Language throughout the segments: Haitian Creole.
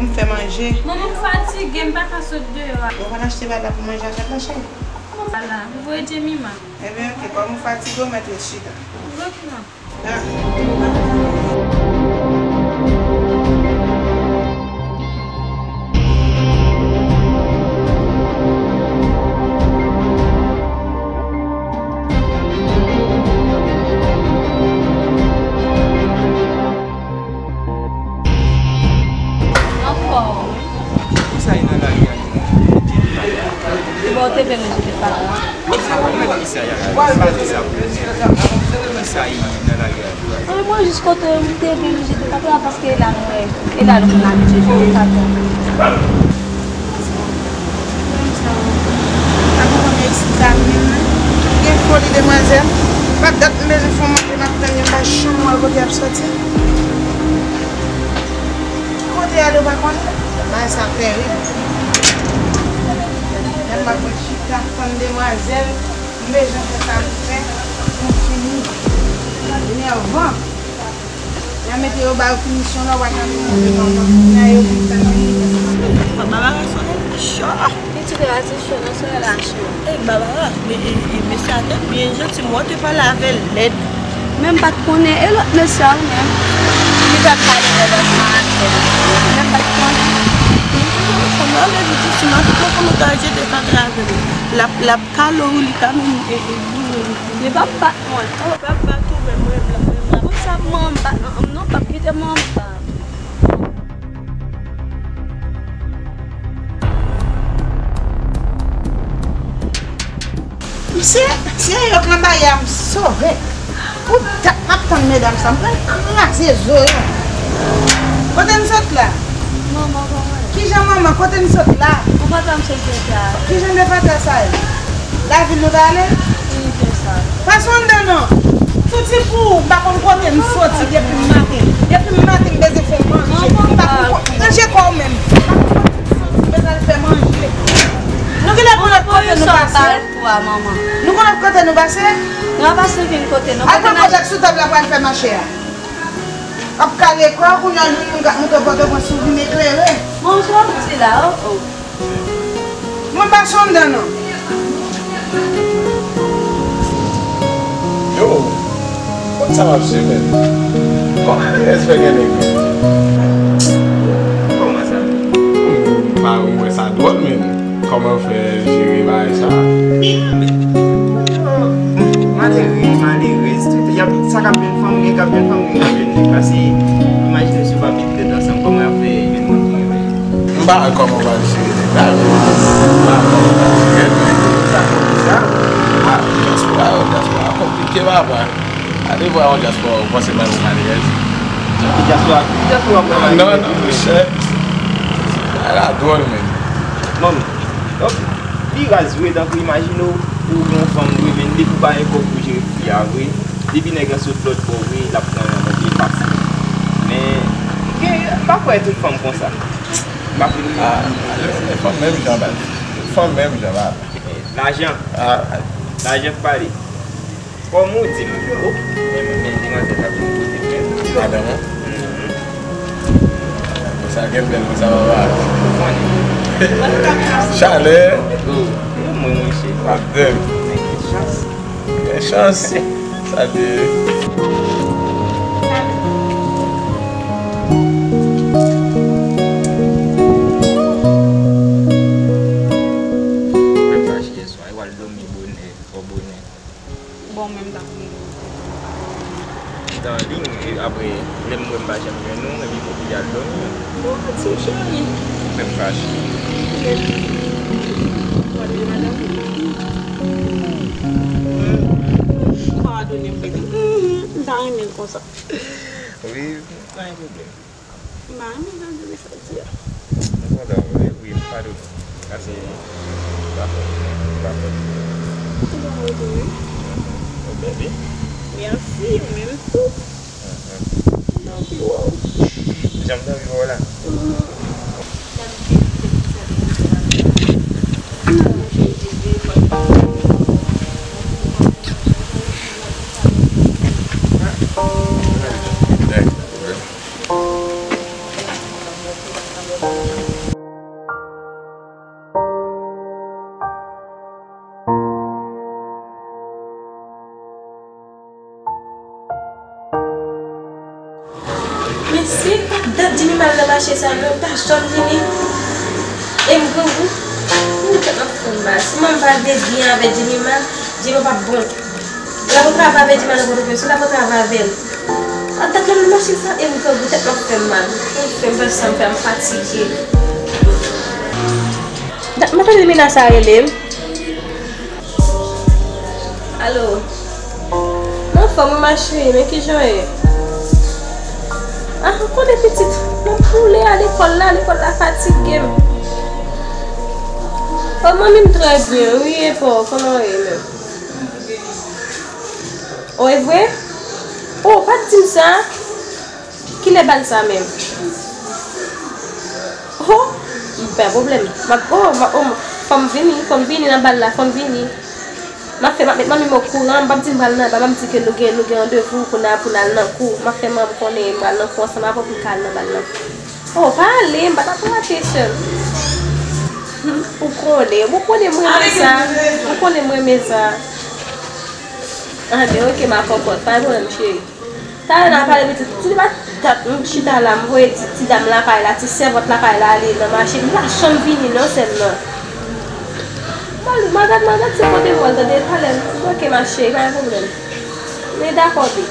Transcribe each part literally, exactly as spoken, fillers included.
M fè manje. Manman, m fatige, m pa ka sot deyò a. Ou konn achte bagay la pou manje a fèt la, cheri? Ala, m voye Jemima. Ebyen, oke, kòm ou fatige, ou mèt ret chita. Oke. Ankò. Kisa y nan lari a? Bon, te vle nou jete pa la. Kisa y nan lari a? Ay, mwen jis kote m te vle nou jete pa la, paske e la nou wè, e la nou konn abitye jete pa la. Gen foli demwazèl. Pa dat m bezwen fè yon manje m ap tann yo, m pa janm wè kote y ap soti. Ki kote y ale, ou pa konnen? Bagay sa terib. Lè m ap chita tann demwazèl, m bezwen fè sa m fè pou m fini. Enèvan. Y a mete yo ba yo pinisyon la, w a tande move manman. Kounya yo vin tann vini. Baba Rason cho. Pitit la ti cho, non, sè la cho. E Barbara, e, e, e mesye a te byen janti, mwen te pale avè l lèd. Men m pa t konnen, e lòt mesye a ou menm? Li pa t pale de lòt maten. Men m pa t konnen. Fanm nan leve tou sou mwen, tout moun konn ou ta jete fatra avè l. L ap, l ap kale w, li ka menm, e, e, boule w. Li p ap bat mwen. Li p ap bat ou, men mwen, mwen, mwen, mwen. Konsa manman m bat, non, p ap kite manman m bat. Mesye, si e yo k anba a, m sove. Pou dat m ap tann medam sa, m pral kraze zo yo. Kote n sot la? Manman, manman. Kijan manman? Kote n sot la? Ou pa tann se fatra. Kijan de fatra sa ye? Lavil nou ta ale? Wi, se sa. Pase anndan non. Fouti pou ou, m pa konn kote m soti depi maten. Depi maten m bezwen fè manje. M pa konn ko-, ranje kò w menm. M pa konn kote m soti, m bezwen al fè manje. Nou genlè konn lòt kote nou pase? Nou konn lòt kote nou pase? Nou pa pase okenn kote, non. Al pran kòb la k sou tab la pou al fè mache a. Ap kale kò, kounye a yon moun k ap monte Pòtoprens ou vin eklere. Bon, sa w ap di la, o, o. Mwen pa sondan non. Yo, kot sa w ap swiv, men? Kòman Malerèz fè gen nèg? Kòman sa? M pa wè sa dwòl, men. Kòman w fè jere bagay sa? Malere, malerèz, tout, y ap, sa k ap jwenn fanm, gen k ap jwenn fanm, gen k ap jwenn nèg. Paske, imajine si w pa met tèt ansanm, kòman y ap fè jwenn moun ki renmen? M pa wè kòman w pral jere nèg la, men. M pa wè kòman w pral jere l, men. Sa konplike, sa. Ah, dyaspora yo, dyaspora konplike, papa. Gade vwa yon dyaspora, ou panse l pral bon malerèz? Ki dyaspora, ki dyaspora pral malerèz? Non, non, monchè. Bagay la dwòl, men. Non, non. Donk, li raz vre, tankou imajine w, ou gen yon fanm vre, men depi w pa gen kòb pou jere fi a vre, depi nèg lan sot lòt bò vre, l ap pran nan manje fasil. Men, gen, m pa kwè tout fanm konsa. M pa fin. Ah, men fanm menm jan, baz. Tout fanm menm jan, baz. Lajan. Ah. Lajan k pale. Kòm ou di m, o, men, men demwazèl la vin kote m menm. Madanm ou? Mhm. Sa gen bèl konsa, papa. Ou konnen. Chalè. O, e mwen, monchè. Madanm. Men gen chans. Gen chans. Sa te. Mwen fache yè swa, e w al dòmi bonè, twò bonè. Bon, men m t ap rele. M t anliy, e apre, lè m wè m pa janm jwenn ou, epi m oblije al dòmi. Bon, ti cheri. Men m fache. Ou rele madanm ou? Ou padone m, bebe. M ta renmen l konsa. Wi, pa gen pwoblèm. M pa renmen jan de sa di a. M kontan vre, wi, m padone. Sa se pa fòt mwen, se pa fòt mwen. Ou pa retounen? Ou bèl, wi. Mèsi, ou menm tou. Mhm. M anvi wè w. Jan m te anvi wè w la. Mhm. Dèk. Mache sa menm pa janm vini. E m grangou. Ou tèt m ap fè m mal. Si manman m pa vle byen avè Jimmy mal, Jimmy p ap bon. L ap travay avè Jimmy nan Pòtoprens, ou t ap travay avè l. A dat la m mache sa e m grangou, tèt m ap fè m mal. M fè m fè sa m fè, m fatige. Dat mwen tande menas sa rele m. Alo. M anfòm wi ma cheri, men kijan w ye? Ah, ou konnen pitit, m ap boule a lekòl la, lekòl la fatige m. Oh, manmi m trè byen wi, e pa w, kòman w ye menm? Oh, e vre? Oh, pa t di m sa. Kilè bal sa menm? Oh, pa pwoblèm. M ap, oh, m ap, oh, fò m vini, fò m vini nan bal la, fò m vini. M ap fè, m ap met manmi m okouran, m p ap di l m pral nan bal, m ap di ke nou gen, nou gen randevou kounye a pou n al nan kou. M ap fè manman m konnen m pral nan kou ansanm avè w pou n ka al nan bal la. Oh, pale, m pa t ap rate sè m. Ou konnen, ou konnen m renmen sa. Ou konnen m renmen sa. Ah, men oke, ma kòkòt, pa gen pwoblèm, cheri. Talè n a pale pitit, ti li pa dat m chita la, m voye ti, ti dam lakay la, ti sèvant lakay la ale nan mache, m pa janm vini non sè m nan. Mwen, mwen gad, mwen gad se kote m pral tande talè, oke ma cheri, pa gen pwoblèm. Men dakò bebe.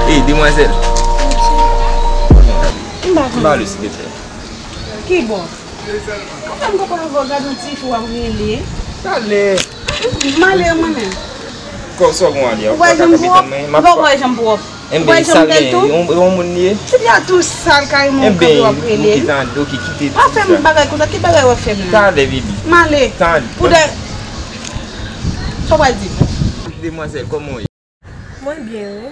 Ey, demwazèl. M pa konn. Ba li, silvouplè. Ki bò? Kòman m poko avè w gade yon ti fi w ap rele? Talè. M ale mwen menm. Kò sa w gon ale a? Ou pa janm pwòp? M pa wè janm pwòp. Ou pa janm tèl tou? Yon, yon moun li ye? Ti fi a tou sal kareman w kanpe w ap rele l. Enben, oke, tande, oke, kite. Pa fè m bagay konsa, ki bagay w ap fè m la? Talè, baby. M ale. Tande. Pou de. Sa w pral di? Demwazèl, kòman w ye? Mwen byen, wi.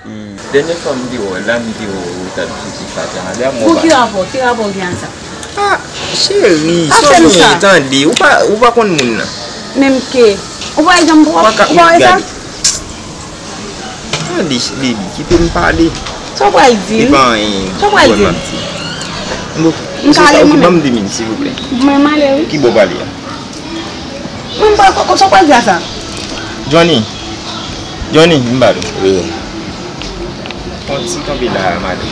Hmm. Dènye fwa m te wè w la, m te wè w t ap soti Fatima. Lè a m wè w pa. Bon, ki rapò? Ki rapò w gen ak sa? Ah, cheri, sonye, tande, ou pa, ou pa konn moun nan. Menm ke, ou pa janm pwòp, ou pa wè sa? Tande, baby, kite m pale. Sa w pral di m? Epa anyen, sa w pral di m? M ka ale mwen menm. Ban m de minit, silvouplè. Mwen, m ale, wi. Ki bò w prale a? Mwen, m pa, sa w pral di a sa? Johnny. Johnny, m ba nou. Wi. Fon ti kanpe la, madanm.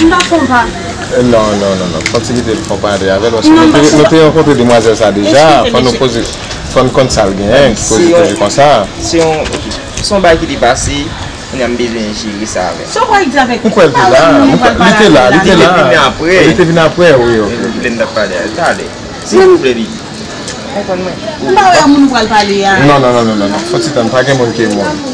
M pa konpa. Eh, non, non, non, non. Fon ti kite l fon pale avè l, paske nou te, nou te rankontre demwazèl sa deja. Fò nou poze, fò n konn sa l genyen, poze toujou konsa. Se yon, se yon bagay ki te pase, kounye a m bezwen jere sa avè l. Sa w pral di avè l? Ou pral di la, li te la, li te la. Li te vin apre. Li te vin apre, wi, oke. Lè n t ap pale a, talè. Silvouplè, baby. Konprann mwen. M pa wè moun ou pral pale a. Non, non, non, non, non, non. Fò ti tann, pa gen moun ki moun.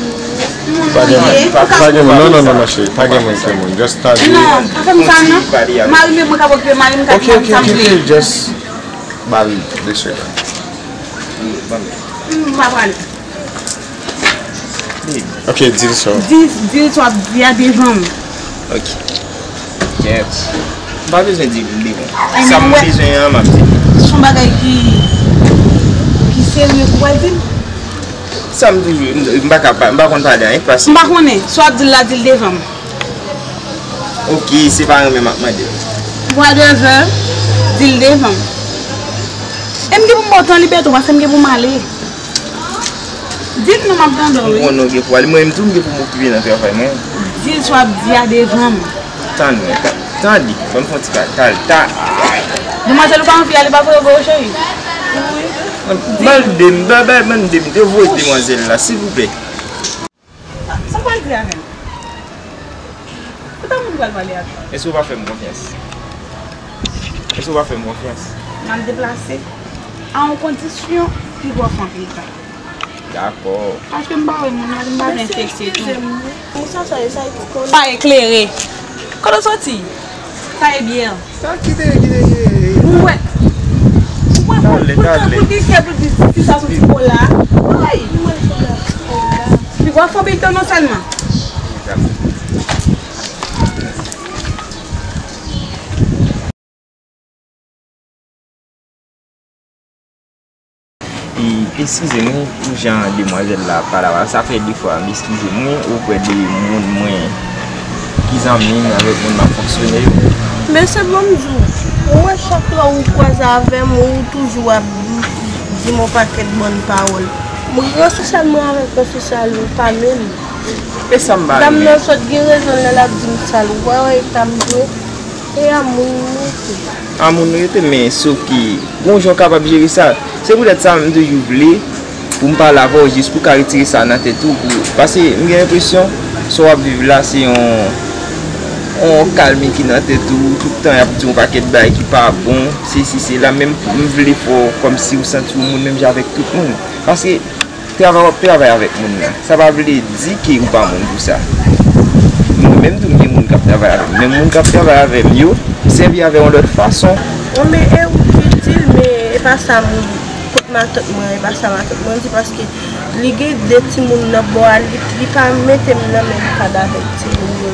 Pa gen moun, pa, pa gen moun. Non, non, non, non, cheri, pa gen moun ki moun. Just tande. Non, pa fè m sa, non. Mari m, mwen ka okipe mari m, ka di m sa m vle. Ok, ok, ok, ok, just ba l de secondes. M pa pral. Ok, di l sa. Di, di l sa w ap di a devan m. Ok. Kèt. M pa bezwen di l devan. Sa m bezwen an, m ap di l. Se yon bagay ki, ki serye pou w al di l? Sa m toujou, m, m pa ka pa, m pa konn pale anyen k pase. M pa konnen. Sa w ap di l la, di l devan m. Ok, se pa renmen m ap mande l. Whatever, di l devan m. E m gen pou m ba w tan libète w, paske m gen pou m ale. Di l non, m ap tande w, wi. M konnen w gen pou ale. Mwen menm tou, m gen pou m okipe nan travay mwen. Di l sa w ap di a devan m. Tann mwen, ta-, tande, ban m fè yon ti ka-, ta-, ta-, Demwazèl, ou pa anvi ale, pa voye w ba w, cheri. Wi. Mande m, ba, ba, mande m, devoye demwazèl la, silvouplè. Sa w pral di avè l? Ou ta moun pral pale avè l? Èske w pa fè m konfyans? Èske w pa fè m konfyans? M ap deplase a yon kondisyon pi pwofon ke sa. Dakò. Paske m pa wè moun nan, m pa vle enfekte tou. Eskize m, wi. Mwen sa, sa e, sa e ti konnen. Pa eklere. Kote w soti? Sa e byè. Sa kite, kite, kite. Ou wè. Ou wè pou, pou, pou, pou di kè, pou di, di sa sou ti kò la. Ay. Pi gwo fò bito non sèlman. E, eskize mwen pou jan demwazèl la ap pale avè w. Sa fè de fwa m eskize mwen oprè de moun mwen ki zanmi m avèk moun m ap fonksyone yo. Men se bon m di w, ou wè chak lè ou kwaze avè m, ou toujou ap di m yon pakèt bòn pawòl. Mwen ran sosyal mwen avèk ran sosyal ou pa menm. E sa m pa renmen. Dam nan sot gen rezon lè l ap di m sa l wè, wè eta m dwe. E a moun nou rete. A moun nou rete, men sof ke gon jan w kapab jere sa. Se poutèt sa m toujou vle pou m pale avè w jis pou w ka retire sa nan tèt ou, pou, paske m gen enpresyon sa w ap viv la se yon, yon kalmi ki nan tèt ou, tout tan y ap di yon pakèt bagay ki pa bon, sesi sela, men m, m vle fè w kòmsi w santi w moun menm jan avèk tout moun. Paske travay w ap travay avèk moun nan, sa pa vle di ke ou pa moun pou sa. Mwen menm tou, m gen moun k ap travay avè m. Men moun k ap travay avè m yo, m sèvi avè yon lòt fason. Bon, men e ou ki di l, men e pa sa moun, kot matant mwen, e pa sa matant mwen di, paske li gen de timoun nan bò a, li, li pa mete m nan menm kad avèk timoun yo.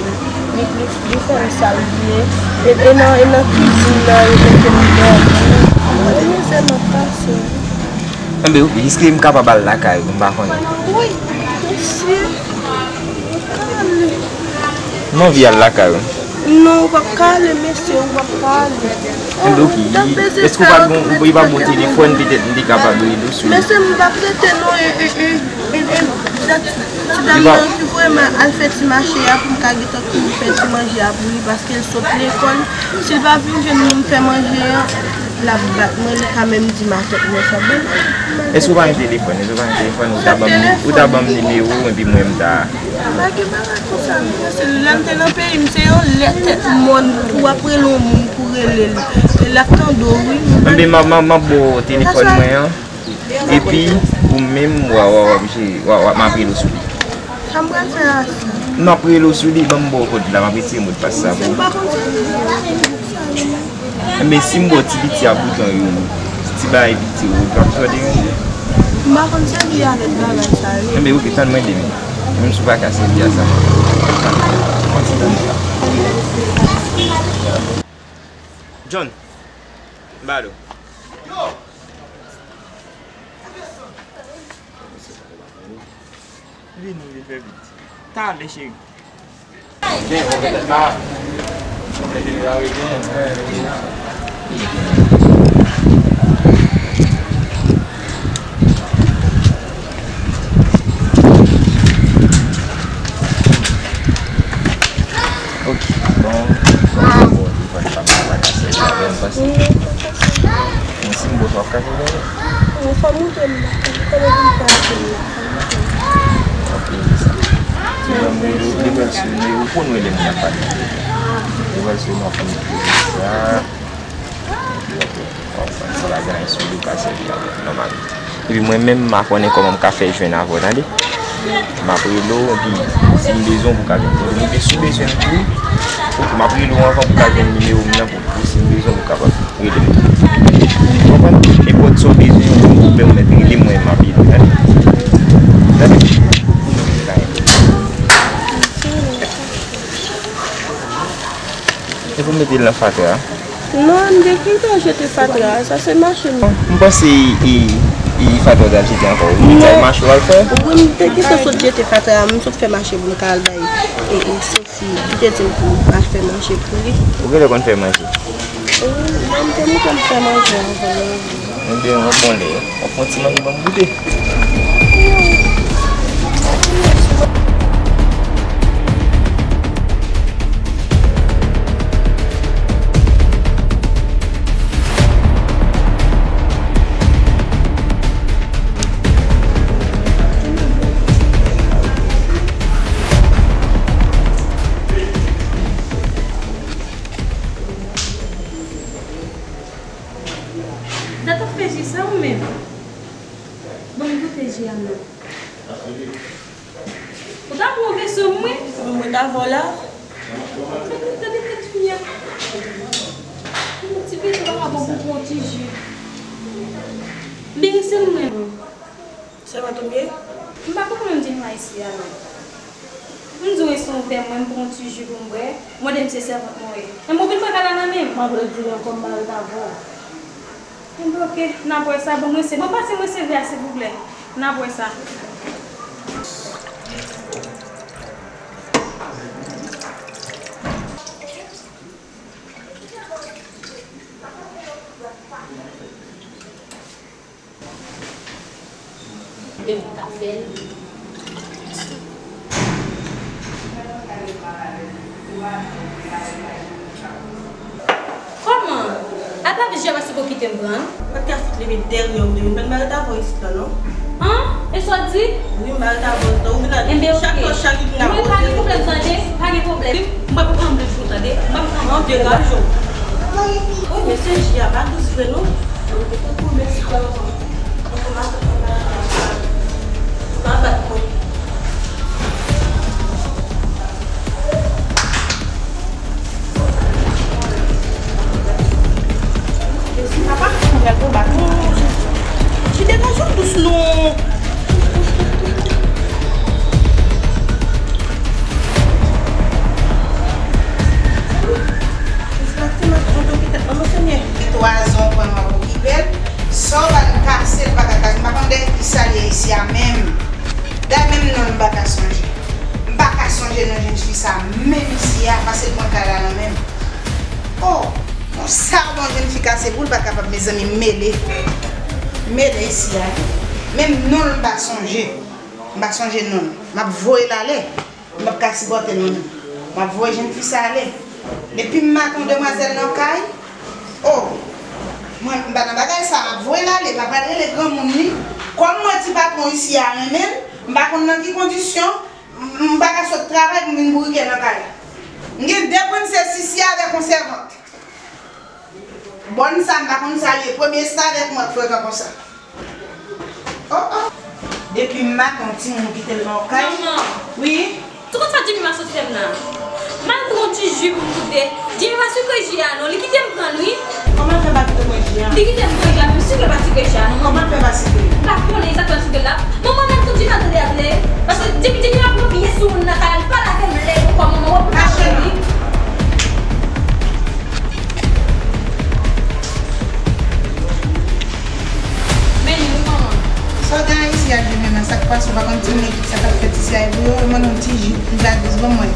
Li, li, li fè m sa l vle. E, e nan, e nan kizin nan, yo mete m dòmi. Mwen mizè m ap pase. Enben, oke, èske m kapab al lakay ou? M pa konnen. Wi, mesye, ou ka ale. M anvi al lakay ou. Non, ou p ap ka ale, mesye, ou p ap ka ale. Enben, oke, èske ou pa t gon, ou pa t gon telefòn, petèt m te kapab rele w sou li? Mesye, m p ap rete non, e, e, e, e, e, dat, ti dam nan ki voye m al fè ti mache a pou m ka gentan kouri fè ti manje a pou li, paske l sot lekòl. Si l pa vin jwenn moun fè manje an, l ap bat mwen, li ka menm di matant mwen sa. Bon, èske ou pa gen telefòn? Èske ou pa gen telefòn? Ou ta ban m, ou ta ban m nimewo w, epi mwen m ta. Pa gen bagay konsa, non, mesye. Lè m te nan peyi m, se yon lè tèt mòn pou w ap rele yon moun pou rele l. E l ap tande w, wi. Enben, m a, m a, m ap ba w telefòn mwen an. Epi, ou menm, w a, w a, w ap jere, w a, w a, m ap rele w sou li. Sa m pral fè a sa? M ap rele w sou li, ban m ba w kòd la, m ap retire modpas sa pou ou. M pa konn sa m di a. Enben, si m ba w ti piti a bouton yo, ti bagay piti yo, ou p ap tande yo? M pa konn sèvi avèk bagay sa yo. Enben, oke, tann mwen de minit. Menm si w pa ka sèvi a sa. John, m ba l ou. Vini, vin fè vit. Talè, cheri. Ok, bon, bon, bon, telefòn pa m la pa ka sèvi avè m, paske mwen si m bò w ap ka sèvi avè m. Mwen fò m montre m la, m konnen pou m fè apèl la. Ok, se sa. Li pral sone, ou konn rele moun ap pale. Li pral sone, w ap konn sa. Epi apre, w ap wè si w pa gen anyen sou li, w ka sèvi avè l nòmal. Epi mwen menm, m a konnen kòman m ka fè jwenn avè w, tande? M ap rele w, epi si m bezwen w, pou w ka vin kote m. Epi si w bezwen m tou, ok, m ap rele w anvan pou w ka jwenn nimewo m nan, pou, pou si m bezwen w, pou w kapab rele m tou. Ou konprann? Nenpòt sa w bezwen, ou gen yon pwoblèm, ou mèt rele m, mwen, m ap ede w, tande? Tande? E pou mete l nan fatra a? Non, m te gentan jete fatra a, sa se mache m. M panse e, e fatra w t ap jete ankò. Ou te di mache w al fè? Wi, m te gentan sot jete fatra a, m sot fè mache pou m ka al bay e, e Sofi, ki te di m pou m al fè manje pou li. Ou genlè konn fè manje? Wi, m te montre m fè manje anvan. Ebyen, yon bon lè. W ap pran ti manje ban m goute. Dat ap fè ji sa ou menm? Ban m goute Ou ta pran yon veso mwen? Mwen ta vò la. Tande, tande tèt fi a. Yon ti veso pa bon pou pran yon ti ji. Beni se mwen. Sèvant ou m ye? M pa konprann di nou a isi a non. M di w esi w fè mwen m pran yon ti ji pou m bwè, mande m se sèvant mwen ye. Enben w vin pran kay la nan men m. M ap retire ankò m pa ret avè w. Enben oke, n ap wè sa. Bon mwen se, bon pase mwen seve a silvouplè. N ap wè sa. E ou ta fè l. Kòman? Apa vije paske w kite m pran l? Mwen pa t ka fout leve dèyè w demen, m pa t mare ta vò isit la non. An? E sa w di? Wi, m mare ta vò isit la. Ou vin la. Enben, chak oke. Chak jou vin la. Mwen pa gen pwoblèm tande, pa gen pwoblèm. Mwen pa anble jou tande. Mwen pa anble jou. Mwen degaje w. Wi, mesye, ji a pa dous vre non. Mwen te konn koumen si pa ansanm. Mwen kòmanse konn pa ansanm. Pa bat mwen. Papa, mwen pral pran baton. Jide nan jou dous non. Jis pati m ap kontan pitit mwen, Senyè. Gen twa zan w pran w ap okipe l. Sa w pa n kase l pa ka kase. M pa konn dèyè kisa l ye isi a menm. Dayè menm non l m pa ka sonje. M pa ka sonje non jèn fi sa menm isi a, paske l pran kay la nan men m. Oh, konsa bon jèn fi kase boul pa kapab mezanmi m mele. M mele isi a. Menm non l m pa sonje. M pa sonje non l. M ap voye l ale. M p ap ka sipòte l non. M ap voye jèn fi sa ale. Depi m maten yon demwazèl nan kay, oh, mwen m pa nan bagay sa, m ap voye l ale, m ap al rele granmoun li. Kòm mwen ti patwon isi a renmen l, m pa konn nan ki kondisyon, m, m pa ka sot travay pou m vin bourike nan kay la. M gen de prensès isi avèk yon sèvant. Bòn sa, m pa konn sa l ye. Premye sa avèk mwen k frekan konsa. Oh, oh. Depi maten yon timoun kite l nan yon kay. Manman. Wi. Ou konn sa Jimmy pa sot fè m la? M al pran yon ti ji pou m goute. Jimmy pa sikre ji a non, li kite m pran l wi. Kòman l fè pa kite w pran ji a? Li kite m pran ji a, men m sikre pa sikre ji a non. Kòman l fè pa sikre? M pa konnen egzakteman sikre la. Manman, m al sot Jimmy al tande ap lè. Paske Jimmy, Jimmy ap pran pye sou moun nan kay la, li pale avè m lè yon fwa manman, w ap pale wi. Men li wi manman. Sa w gen a isi a Jimmy menm, sa k pase, w pa konn timoun ekip sa k ap fèt isi a e pou yo, yo mande yon ti ji, m ta di bon mwen.